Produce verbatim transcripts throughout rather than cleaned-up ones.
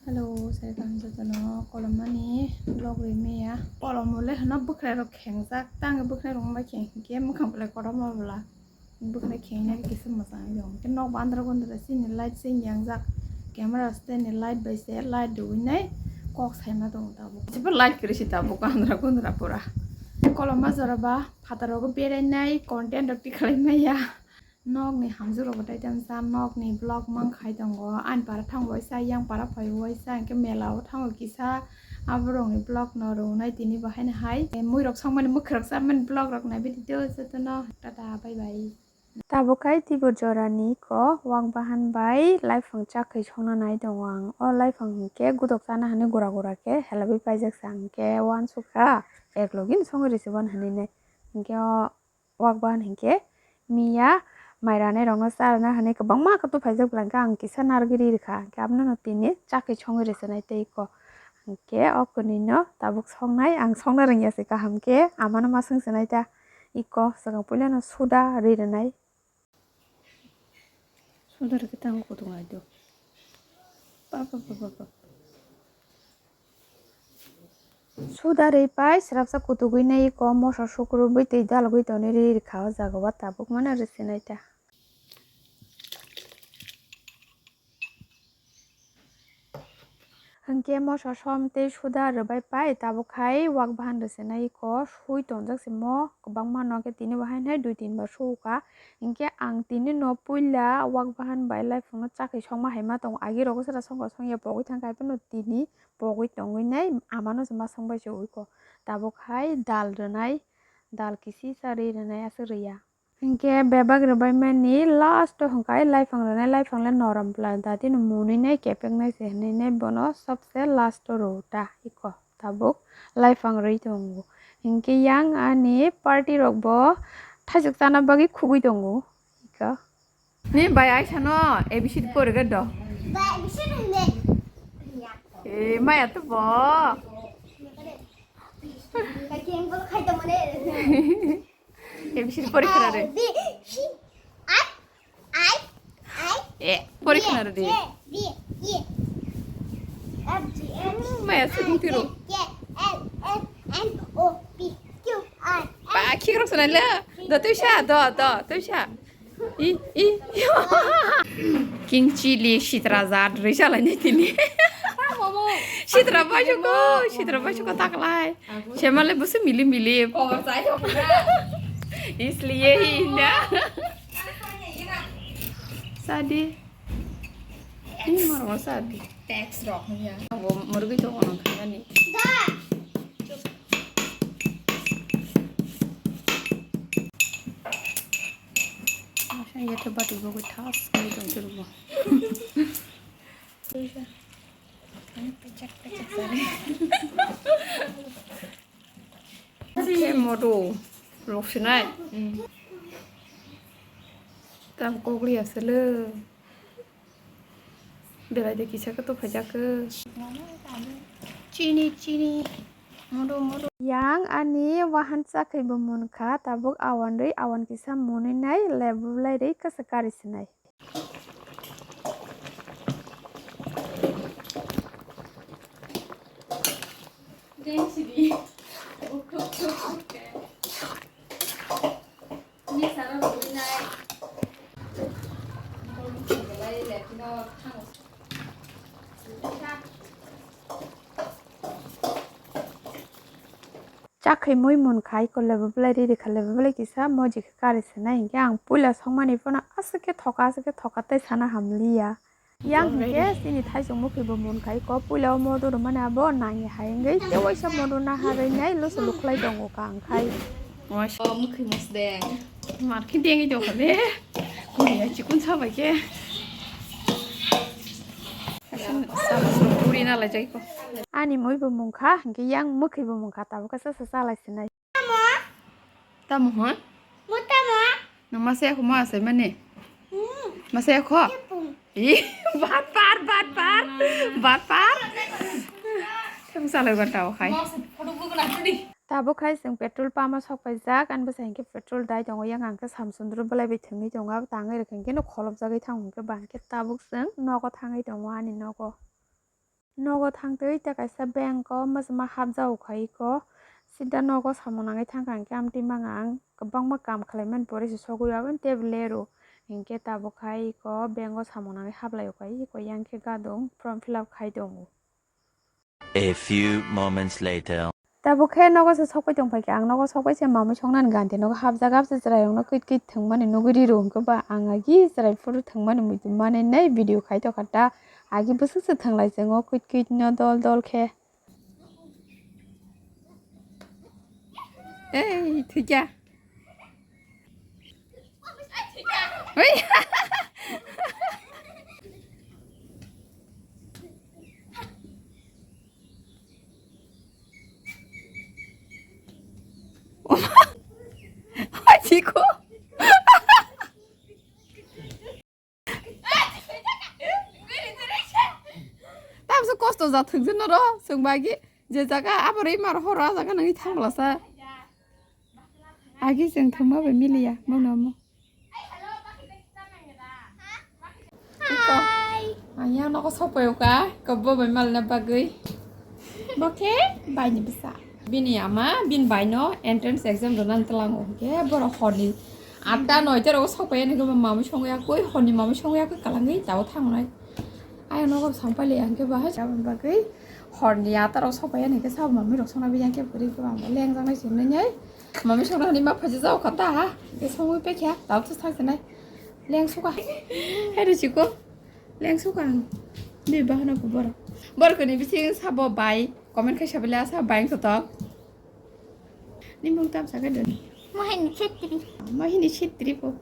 Hello, sai kaham jotono. Kolom mani vlog ri maya. Kolom le hwno bwkhwrai rok khengjak, tang bwkhwrai rok bai kheng hinkhe mwkhang belai kotorma bwla. Bwkhwrai khengya kisa mwchang wng tong. Khe nok andra gundra chini light se yangjak. Camera stand ni light bai se light rwui nai kok saima tongo tabuk. Jephru light kwrwi se tabuk andra gundra pura. Kolom ma jora ba phataro berai nai content rok tikhlai maya. Nokni hamjwk rok bo tei tamsa nokni vlog mang khai tongo. Ani para thang waisa, yang para phai waisa, hwnkhe mela o thango kisa. Aborokni vlog no rwnai tini bo haino hai. Mui rok songmani, mwkhwrok chamani vlog rok naibi tito jotono. Tata, bye bye. Tabuk khai tibur jorani ko wak bahan bai laiphang chakhwi songna nai tongo ang. O laiphang hwnkhe gudok chana hwnwi gura gura khe helabwi paijak sa hwnkhe wansukha, eklogin songwi rwsibani hwnwi nai. Hwnkhe o wak bahan hinkhe miya mai ranai rokno charwna hwnwi kwbangma khe tuphaijak bwla hinkhe ang kisa narwgwi ri rwkha, hinkhe abono tini chakhwi songwi rwchwnai tei iko. Hinkhe o kwnwino tabuk songnai, ang songna rwngya se kaham khe amano ma swngchwnai ta iko, swkang puilano suda ri rwnai. Suda rwkhe tamo kutung ai do. Suda rwi pai srapsa kutugwi nai iko moso sukrubwi twi dalogwi tonwi ri rwkha o jaga o tabuk mano rwchwnai ta. Hinkhe moso som tei suda rwbai pai tabuk khai wak bahan rwchwnai iko sui tonjak se mo kwbangma no khe tini bo haino dui tin bar sukha. Hinkhe ang tini no puila wak bahan bai laiphangno chakhwi songma hai ma tongo. Agi rogo sara songkha songya pogwi thangkha, haiphano tini pogwi tongwi nai amano se ma songbai se uiko. Tabuk hai dal rwnai, dal kisi sa ri rwnai aswk rwya. Hinkhe bebak rwbai mani last o hwnkhai laiphang rwnai, laiphang le norom bwla da tino mwnwi nai kepek nai se hwnwi nai bono sobse last o rw ta iko. Tabuk laiphang rwi tongo. Hinkhe yang ani party rok bo thaisok chana bagwi khugwi tongo. Ika. Ni bai ai sano A B C D pore ga do. Bai A B C D hwnde. E maya to bo. Bai keng bol khai to mone. A B C D pore khna re. B C I I I. E pore khna re de. J, B, E, F, G, H, maya sukung tiro. K, L, M, N, O, P, Q, R, S. Ba khik rok sanai le. Do tuisa, do, do tuisa. I, i. King chili sitra jat rwi salai nai tini. Sitra bai suko, sitra bai suko taklai. Semale busu mili mili. Isliye hi na. Sadi. Ini moro sadi. Teks rok ya. Abo murgi to kono khani. Da. Masa ya to batu bogo tas kali dong turbo. Pecak pecak sari. Moto lok sinai. Tam kogri asale. Belai de kisa khe to phaijak khe. Chini, chini. Modo, modo. Yang ani wahan chakhwi bo munkha, tabuk awan rwi awan kisa mwnwi nai lebu lai rwi kasa kari sinai. Deng sidi. Uk, uk, uk, uk. Chakhwi mui munkha, iko lebu belai riri kha, lebu belai kisa moji khe kari sinai, hinkhe ang puila songmani phano aswk khe thoka, aswk khe thoka tei sana hamliya. Yang hinkhe chini thaisong mukhibo munkha iko puila o modo rwmani abo nangya hai wngwi tei waisa modo naharwi nai lusu lukhwlai tongo ka wngkhai. Waisa mukhi mosdeng. Mar khe dengwi tongkha de. Kuri ya chikun sabai khe. Puri na lai jai ko. Ani mui bo munkha hinkhe yang mukhibo munkha tabuk khe sa sa chalai sinai. Tamo hwn? Mo tamo? Nang masa yakho ma asai mani? Hmm. Masa yakho? Yapung. Ih, bat par, bat par, bat par. Khe bwsa lai ganta o khai. Tabuk khai chwng petrol pump o sok paijak, ani bwsa hinkhe petrol dai tongo, yang ang khe Samsundro belai bai thwngwi tongo, abo tangwi rwkha hinkhe no kholopjagwi thango hinkhe ba hinkhe tabuk chwng nogo thangwi tongo ani nogo. Nogo thangtwi tei kaisa bank o masa ma hapjao khai iko. Sida nogo samung nangwi thangkha hwnkhe amtwi manga ang kwbangma kam khlaimani pore se sogwi aboni tei lero hinkhe tabuk khai iko bank o samung nangwi haplai o khai iko yang khe gadung form fill up khai tongo. A few moments later. Tabuk khe nogo se sokpai tongphai khe ang nogo sokpai se mamwi songnani ganti nogo hapjak hapjak chwrairokno kwit kwit thwngmani nugwi riro hwnkhe ba ang agi chwrai phuru thwngmani muitu manwi nai video khai tongkha ta agi bwswk se thwnglai chwngo kwit kwit no dol dol khe. Ei, thwikya. Oi. Chiko. Tamsa kosto ja thwkjak noro, chwng bai je jaga abo rwi mar horo a jaga nangwi thang bwlasa. Agi chwng thwngma bai miliya, bono omo. Iko. Ang yang nogo sokpai uka, iko bo bai malna bagwi. Bo khe baini bwsa. Bini ama, bini baino entrance exam rwna tlango. Hwnkhe borok horni atta noita rogo sokpai ani khe mamwi songwi yakwi, horni mamwi songwi yakwi kwlangwi tabo thangnai. Ayang nogo sangpaili ang khe bahai saboni bagwi horni atta rok sokpai ani khe sabo mamwi rok songna biyang khe bwrwi khe mamwi lengjaknai se nwngnai. Mamwi songna hwnwi ma phaisa jao kha ta ha. Khe songwi pekha tabo thangsinai. Leng suka. Hai ri chiko. Leng suka ang. Bini bahana ko borok. Borok ni bising sabo bai. Comment khai sabele asa bai ang totok. Ni mung tam saga doni. Mohini Chhetri. Mohini Chhetri po.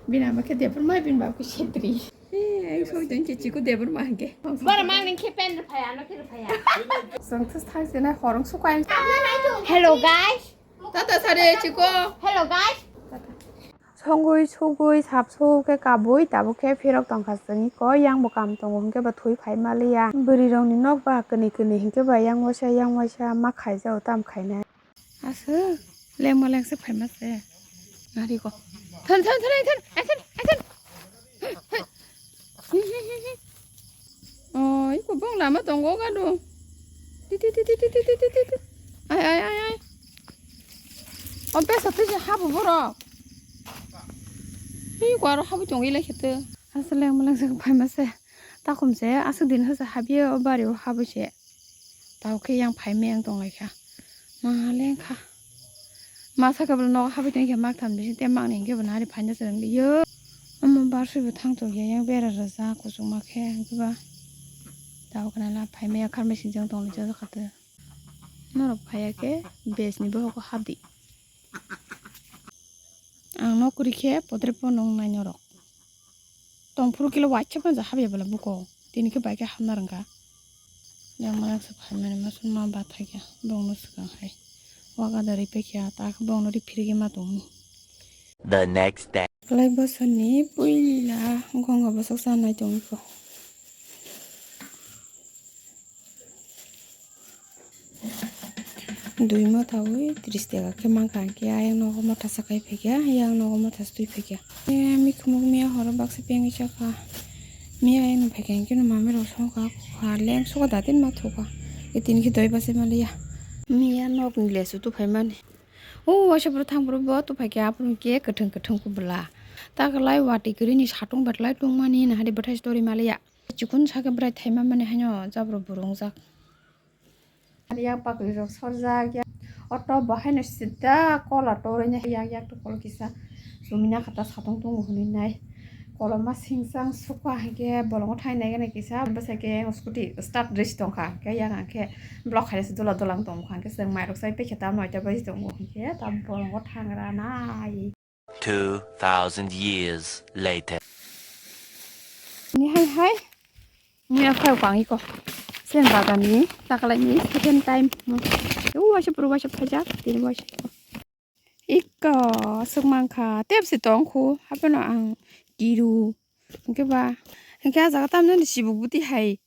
Bini ama khe Debbarma, bini baba khe Chhetri. Eh, ai soi don che chiko Debbarma hwnkhe. Bora mang ning khe pen rw phaya, ano khe rw phaya. Song thus thang se na horong sukai. Hello guys. Tata sare chiko. Hello guys. Songwi sugwi sapsuk khe kabui tabuk khe phirok tongkha chwng iko yang bo kam tongo hwnkhe bo thwi phai maliya. Bwrwi rokni nok ba kwnwi kwnwi hwnkhe ba yang waisa yang waisa ma khaijao tam khainai. Aswk lengma lengse phaima se. Nari ko. Thon, thon, thon, thon, thon, thon. Oh, iko bong lama tongo gado. Ti, ti, ti. Ai, ai, ai, ai. O besa twi se habu borok. Iko aro habu tongo ilai kheto. Aswk lengma lengse phaima se. Takhum se aswk din hasa habiyo o bari o habu se. Tao khe yang phai meyang tong lai kha. Ma leng kha. Ma sakhe bo nogo habwi tong khe mak tham di, tei mak ni hwnkhe bo nari phaina se rwng liyo. Omo bar soi bo thang tong ya, yang bera rwjak kuchukma khe hwnkhe ba. Tao khna la phai maya kharmai sinijak tong lai jajak kha tei. Norok phai ya khe bes ni bohok o hap di. Ang nok kwrwi khe podre pono wng nai norok. Tongphuru kilo waisa phano ja habya bwla buko. Tini khe bai khe hapna rwngkha. Yang maya se phaimani masa ma bathai khe bongno swkang hai. Waga da riphaikha ta khe bongno riphirigwi ma tongmani. The next day. Kwlai bosorni puila gonga bwswk chanai tongkho. Dui motha wi tris taka khe mankha, hwnkhe ayang nogo motha sakai phaikha, yang nogo motha twi phaikha. E, mikhumuk miya horo baksa pengwi chakha. Miya ayang phaikha, hwnkhe no mami rok songkha, kha leng suka datin ma thukha. E, tini khe doi bachai maliya. Miya nokni lesu tuphaimani. O waisa bwrwi thang bwrwi bo tuphaikha, aphuru hwnkhe kwthwng kwthwng kubla. Takwlai watwi kwrwini satung batlai tongmani nahadi bwthai story maliya. Chikon sakhe bwrai thaima mani haino jabra bwrwi wngjak. Yak pakri rok sorjak, yak auto bo haino sida kola torwi nai, yak yak to kol kisa chumina kha ta satung tongo hwnwi nai. Koloma singchang sukha hinkhe bolongo thai nai gana kisa bwsai khe scooty start rwsi tongkha, hinkhe yang hinkhe block hai se dula dula wng tongkha, hinkhe chwng mairok sai paikhe ta noita baji tongo, hinkhe ta bolongo thangra nai. Two thousand years later. Ni hai hai. Muya phai kang iko. Sen bagan ni takalai ni second time. U waisa puru waisa phaijak, tini waisa. Iko sukmang kha. Tep si tong khu. Hapeno ang kiru. Hwnkhe ba, hwnkhe ah jaga tamni hwnwi chibuk bwtwi hai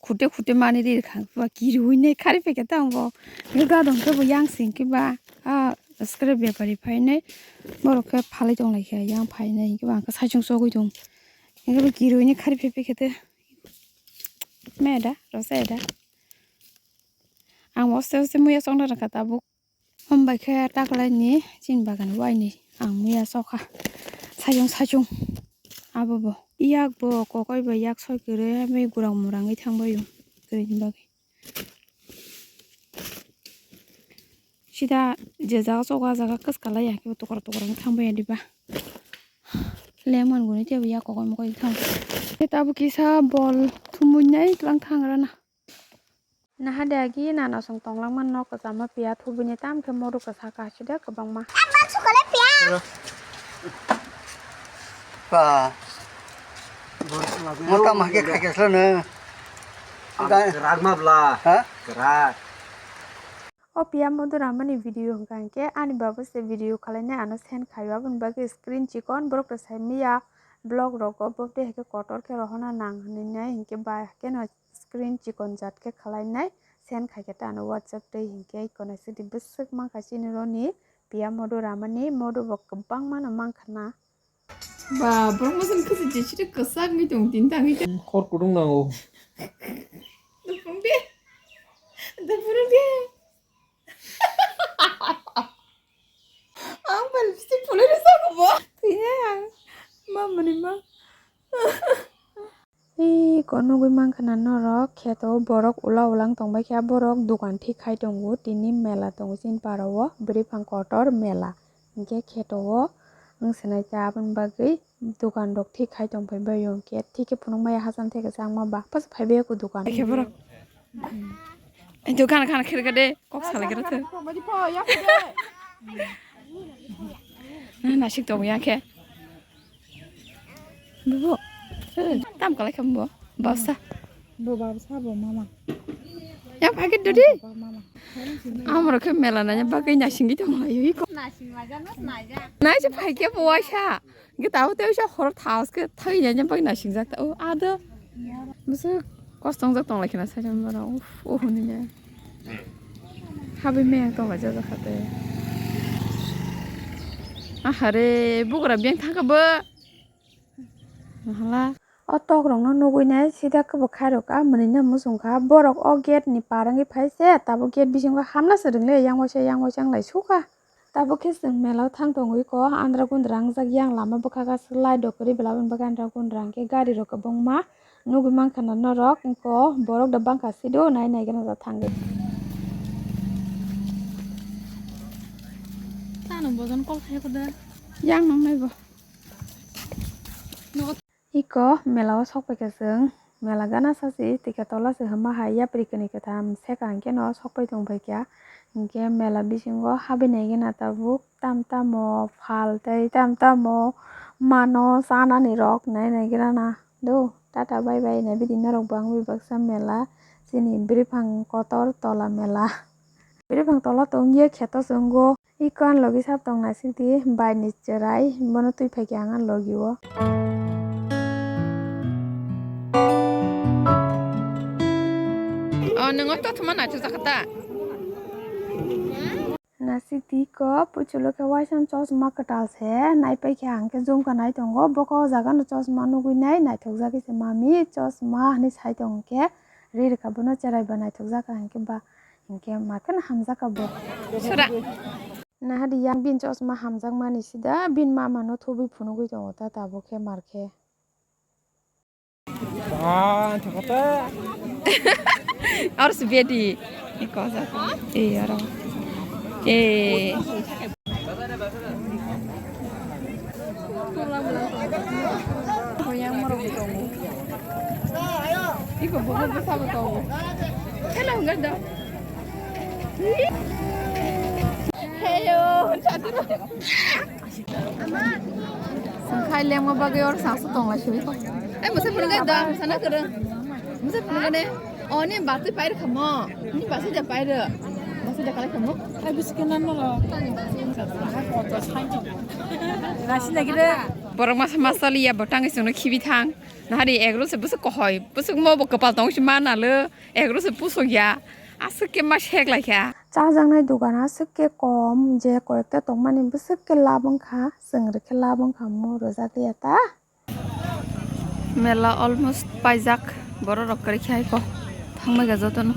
khute khute manwi ri rwkha, hwnkhe ba kiriui nai khari phaikha ta wngo. Hwnkhe gadon khe bo yang se hwnkhe ba, ah, scrap bepari phainai borok khe phalai tong lai kha, yang phainai hwnkhe ba ang khe saichung chogwi tong. Hwnkhe ba kiriui nai khari phai phaikha te. Meda, roseda. Ang oste oste muya songna rwkha tabuk. Hom bai khe taklaini chini bagan waini ang muya sokha. Sajung sajung. Abo bo. Yak bo kokoi bai yak soi kwrwi, bai gurang murangwi thangbaio. Kwrwini bagwi. Sida je jaga chogo, ah jaga kwskalai ya, kebo tokra tokra wng thang baiya diba. Lengman gwnwi teibo ya kokoi mokoi thang. Tei tabuk kisa bol thumui nai twlang thang rana. Naha de agi nana song tonglang man nok kwchama piya thubui ni tam khe moru kwsa ka sida kwbangma. Pa. Mota mahke khakesla na. Kwrak ma bla. Ha? Kwrak. O piya modu ramani video hwnkha hinkhe ani baba se video khwlainai ano send khaio, aboni bagwi screen chikon borok rw saimanya vlog rogo, bo tei haikhe kotor khe rohorna nang hinwi nai hinkhe bai haikhe no screen chikon jat khe khwlainai send khaikhe ta ano WhatsApp tei hinkhe ikonaisidi bwswk mankha chini roni piya modu ramani modu bo kwbangma no mankha na. Ba, borok masa ni khasi je chiri kwchak wngwi tongo, tini tangwi tongo. Khor kudung nango. Dupung de. Dupung de. Ang ba lipstick phulwi rwjago bo. Tini ang ma mani ma. Iko nugwi mankha na norok kheto borok ula ulang tongbaikha, borok dogan thik khai tongo, tini mela tongo chini para o, bwrwi phang kotor mela. Hinkhe kheto o wng swnai ta aboni bagwi dogan rok thik khai tongphai bai o, hinkhe thik khe phunuk maya hachal theke changma ba paso phaibai o dogan. Khe borok. Dogan khan khe de kok salai khe rwthwk. Nasik tongo ya khe. Bubo. Eh, tam kalai kha bubo. Bapsa. Bo bapsa bo mama. Ya paket dodi. Bo mama. Amro khe mela na ya bagwi nasingwi tong laio iko. Nai se phai khe bo waisa. Ge tao tei sa hor thaos khe thai ya ya bagwi nasingjak ta. O ado. Musu kostong jak tong lai khna sai jang bara. Uf, o huni ya. Habi me tong lai jak khate. Ahare bugra beng thang kha bo. Hala. O tok rok no nugwi nai sida khe bo khai rok a mwnwi no muchung kha. Borok o gate ni par wngwi phai se tabuk gate bisingo hamna se rwng le yang waisa yang waisa wng lai su kha. Tabuk khe chwng mela o thang tongwi ko andra gundra wngjak yang lama bwkha ka swk light rok kwrwi bwla bwkha andra gundra hwnkhe gari rok kwbangma nugwi mankha na norok ko borok da bangkha sido nai nai gana da thangwi. Tano bojon kol khai ko da. Yang nang nai bo. Iko mela o sok paikha chwng, mela gana sachi tike tola se hwnma hai yapri kwnwi kwtham seka hinkhe no sok pai tong paikha. Hinkhe mela bisingo habinai gana tabuk tam tamo phal tei tam tamo mano chanani rok nai nai gana do. Tata bye bye nai bidi norok bo ang bai baksa mela chini bwrwi phang kotor tola mela. Bwrwi phang tola tong ye kheto se wngo. Iko ang logi sap tong naisik di bai ni chwrai bono twi phai khe ang logi o. O nwngo to thuma naithok jakha ta. Naisik di ko puchulo khe waisa chosma kwtal se nai pai khe ang khe jumka nai tongo bokho o jaga no chosma nugwi nai naithok jagwi se mami chosma hinwi sai tong khe ri rwkha bono cherai ba naithok jakha hinkhe ba. Hinkhe ma kheno hamjakha bo. Sura. Nahadi yang bini chosma hamjakmani sida bini mama no thubui phunugui tongo ta tabuk khe mar khe. Ah, thokota. Aro si bedi. Iko ja. Eh, aro. Eh. Yang morok tongo. Iko bobo bwsa bo tongo. Hello, hwnga da. Heyo, chadro. Khai lengma bagwi or sangsu tong lai sui ko. Eh, musa phunuk da, musa na kere. Musa phunuk ne. Oni batu pair khamo. Ni batu ja pair. Batu ja kala khamo. Ai biskit nan no. Nasi lagi de. Borok masa masa liya botang isungno khibi thang. Nahari egro se busuk kohoi. Busuk mo bo kapal tong si mana le. Egro se pusuk ya. Asuk ke ma sek lai kha. Chajaknai dogan aswk khe kom, je koyekta tongmani bwswk khe lab wngkha, chwng rwkhe lab wngkha mo rwjak ya ta. Mela almost paijak, Borok rok kwrwi khe hai ko thangbai kha jotono.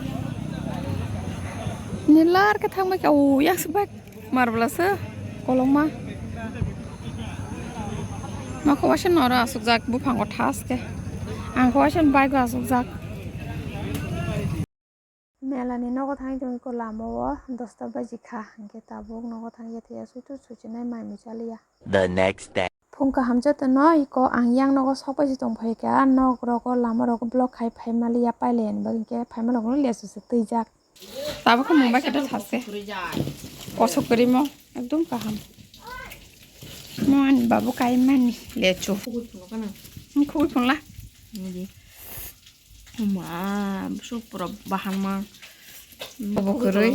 Nilar khe thangbai kha, o yang se bike marbla se kolokma. Ma kho waisa noro asukjak buphango thas khe. Ang kho waisa bike o asukjak. Mela ni nogo thangwi tongwi ko lama o dosta baji kha, hinkhe tabuk nogo thangya thaiya suitu suichinai mai mui chaliya. The next day. Phung kaham jotono iko ang yang nogo sok bai se tong phai kha, nok rogo lama rogo block khai phai maliya pailai ani bagwi hinkhe phai maliya lesu se twijak. Tabuk khe mung bai khe thaske. Kosok kwrwi mo ekdom kaham. Mo ani babu kai mani lechu. Khugui phunukana. Khugui phunla. Ma, super bahan ma. Obo kwrwi.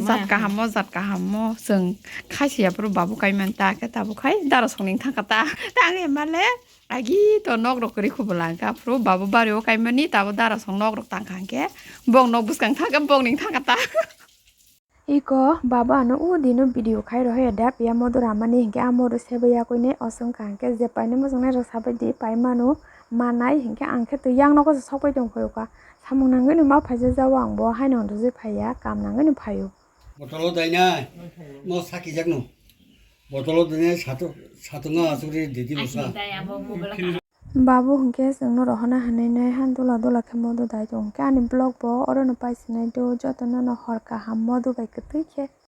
Jat kaham mo, jat kaham mo. Chwng khaisiya phuru babu kai man ta khe tabuk khai dara songning thang kha ta. Ta ang emale agi to nok rok kwrwi khubula kha phuru babu bari o kai mani tabo dara song nok rok tang kha khe bong nok bwskang thang kha bong ning thang kha ta. Iko baba ano o dino video khai rohoi da piya modo ramani hinkhe a modo sebe yakui ne osong ka hinkhe je paine mojong nai rok sabai di pai manu manai hinkhe ang khe twi yang nogo se sok pai tong phai o ka samung nangwi no ma phaijak jao ang bo haino rwjwi phaiya kam nangwi no phaio. Botolo dainai no sakijak no botolo dainai satung satung asuri didi bosa. Babu hinkhe chwngno rohorna hinwi nai han dula dula khe modo dai tongo. Hinkhe ani vlog bo orono pai sinai do, jotono no hor kaham modo bai kwtwi khe